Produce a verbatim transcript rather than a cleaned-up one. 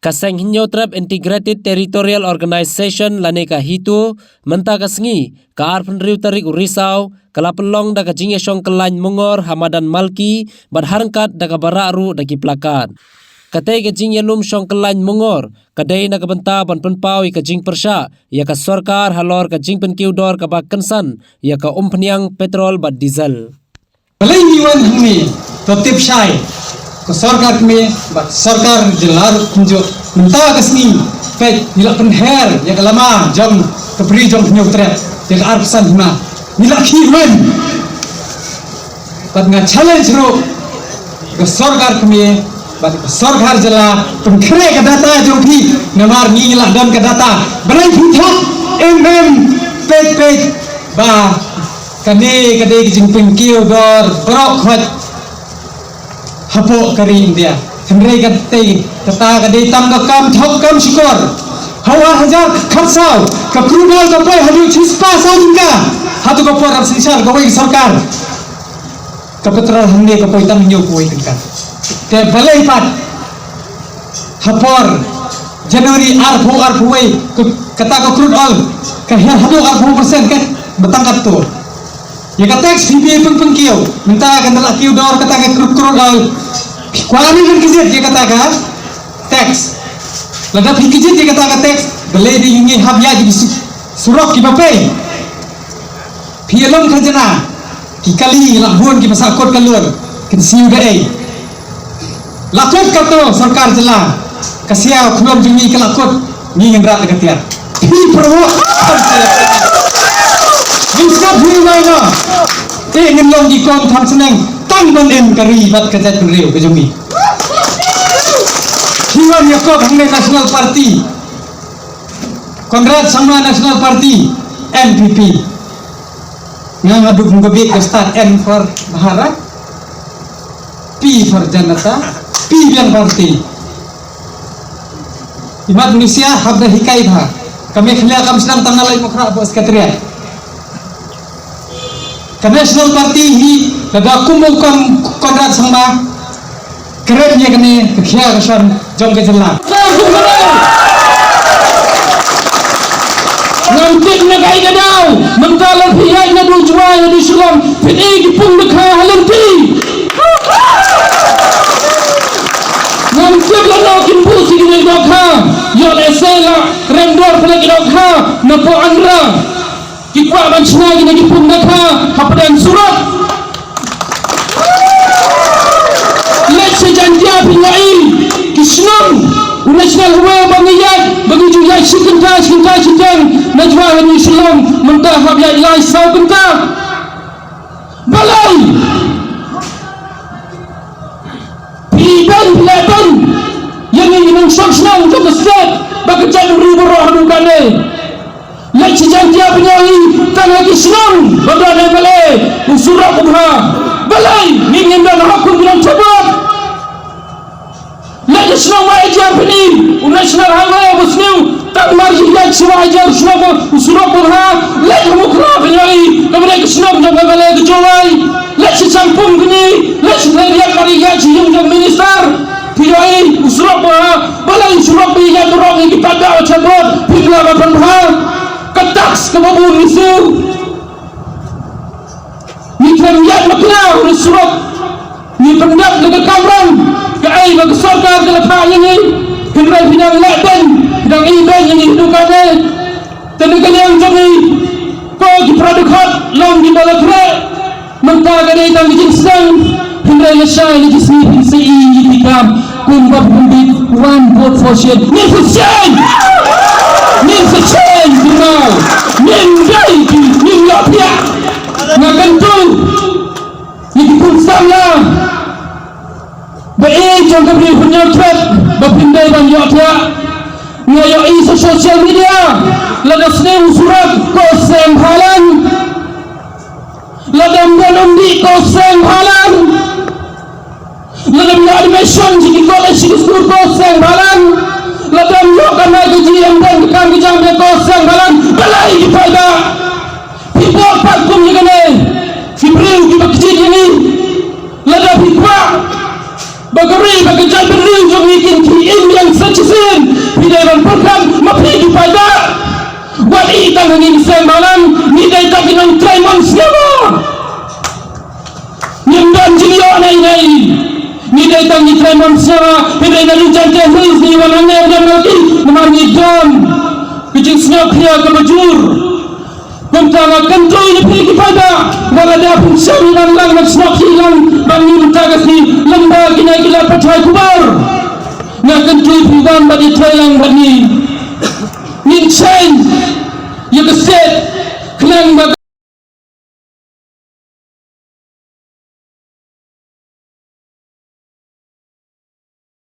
Ka Seng Hynñiewtrep Integrated Territorial Organization lane ka HITO mynta ka sngi, ka arphew hynriew tarik u Risaw, ka la pynlong da ka jingïashong kyllain mungor ha madan Malki bad ha ryngkat da kaba rah ruh da ki plakat. Katei ka jingïalum shong kyllain mungor ka dei na ka bynta ban pynpaw ïa ka jingpyrshah ïa ka sorkar halor ka jingpynkiew dor kaba kynsan ïa ka umphniang petrol bad diesel. Balei ngi wan hangne? To tip shai, ka sorkar kmie bad sorkar jylla ruh kumjuh, mynta ka sngi peit ngi la pynher ïa ka lama jong ka bri jong Hynñiewtrep ïa ka arphew san hima. Ngi la khih wen. Bad nga challenge ruh ka sorkar kmie bad ka sorkar jylla, pynkhreh ka data jong phi, namar ngi la don ka data. Balei phi thok em em, peit peit ba kane ka dei ka jingpynkiew dor baroh khoit hapoh ka ri India. Hynrei katei, kata ka dei tang ka kam thok kam shukor. Ha u ar hajar khatsaw ka crude oil ka poi haduh shispah saw tyngka. Hato ka por ap synshar kawei ka sorkar? Ka petrol hangne ka poi tang hynñiew phew wei tyngka. Te balei pat ha por January arphew arphew wei, ka, kata ka crude oil ka her haduh arphew percent, ka ba tang katto. Ïa ka tax phi phi pynpynkiew, mynta kan da la kiew dor kata ka crude, crude oil. Phi kwah ne phin kjit ïa kata ka tax? Lada phi kjit ïa kata ka tax, balei dei ngi hap ïaid ki su-, surok kiba pei? Phi ïalum khajna, ki kali la bun kiba sah kut ka lur, kin siew da ei? La kut katto sorkar jylla, ka sia khlem jong ngi ka la kut, ngi ngin rah da ka tiar. Phi pyrshah. Ngi sngap hi mai na. Te ngin long ki kong thang sneng tang ban im ka ri bad ka jaitbynriew ka jong ngi. Phi wan ïa kop hangne National Party. Conrad Sangma National Party, N P P. Nga nga duk ngabit ka start, N for Bharat, P for Janata, P biang party. Imat Malaysia hap da hikai bha. Ka Meghalaya kam sdang tang na Laitumkhrah hapoh Secretariat. Ka National Party hi, lada kum u Kon-, Conrad Sangma, kren ïa kane ka khia ka shon jong ka jylla. Ngam tip na kaei ka daw, mynta la phi ïaid naduh Jowai naduh Shillong, phi i ki pung da kha ha lynti. Ngam tip lano kin buh sha kine ki dohkha, ïoh lehse la rem dor phi la ki dohkha napoh Andhra. Ki kwah ban shna kine ki pung da kha hapdeng surok. Leit sha Jaintia phin ïohi ki shnong, u National Highway ba ngi ïaid, ba ngi ju ïaid shi kynta, shi kynta shiteng na Jowai haduh Shillong, mynta hap ïaid lai saw kynta. Balei? Phi beiñ, phi leh beiñ ïa ngi ki nongshong shnong jong ka state bad ka jaitbynriew baroh haduh katne. Leit sha Jaintia phin ïohi tang ha ki shnong ba don M L A u surok u bha. Balei ngim don ha kum ki nongshong shnong? Leit sha shnong Wahiajer phin i u National Highway uba sniew, tang mar ïaid sha Wahiajer shnong u surok u bha. Leit ha Mukhla phin ïohi, kaba dei ka shnong jong M L A ka Jowai. Leit sha Shangpung phin i, leit sha Khliehriat mar ïaid sha ïing jong minister, phin ïohi u surok u bha. Balei u surok phi ïaid baroh ïa ki paidbah u chabot, phi bla ba pynbha? Ka tax kaba bun ngi siew. Ngi khlem ïaid makna u surok. Ngi pyndep na ka kamram kaei ba ka sorkar ka la phah ïa ngi. Hynrei phi dang leh beiñ, phi dang i beiñ ïa ngi haduh katne. Te na ka liang jong ngi, ko ki para dkhot long kiba la khreh. Mynta ka dei tang ka jingsdang. Hynrei lashai la ki sngi phin sa ïohi ïa ki kam kumba phi pynbit, one vote for change. Ngin sa change! Ngin sa change, kumno? Ngin dei ki, ngin ïohthiah. Nga kyntu ïa ki khun samla ba ïeit jong ka Bri Hynñiewtrep ba phin dei ban ïohthiah. Nga ïohi sa social media, lada sniew u surok ko seng bhalang. Lada ym don umdih ko seng bhalang. Lada ym ïoh admission sha ki college sha ki skul ko seng bhalang. Lada ym ïoh kamai kajih, ym don ka kam ka jam ko seng bhalang. Balei ki paidbah? Phi bok pat kum ïa kane ki briew kiba kjit ïa ngi. Lada phi kwah ba ka ri bad ka jaitbynriew jong ngi kin khie im ïa ngi sa shisien, Ngi seng balang, ngi dei tang ki nongtrei mon sniawbha. Ngim don jingïoh nei nei. Ngi dei tang ki trei mon sniawbha, hynrei naduh Jaintia Hills ngi wan hangne ban ïa ki, namar ngi don ka jingsngewkhia kaba jur. Kumta nga kyntu ïa phi ki paidbah, wat la da phin shem ïa nang lang, ban snoh ïa lang bad ngi mynta ka sngi, lem bad kine ki lad pathai kubar. Nga kyntu ïa phi wan bad ïa trei lang bad ngi. Ngin change ïa ka state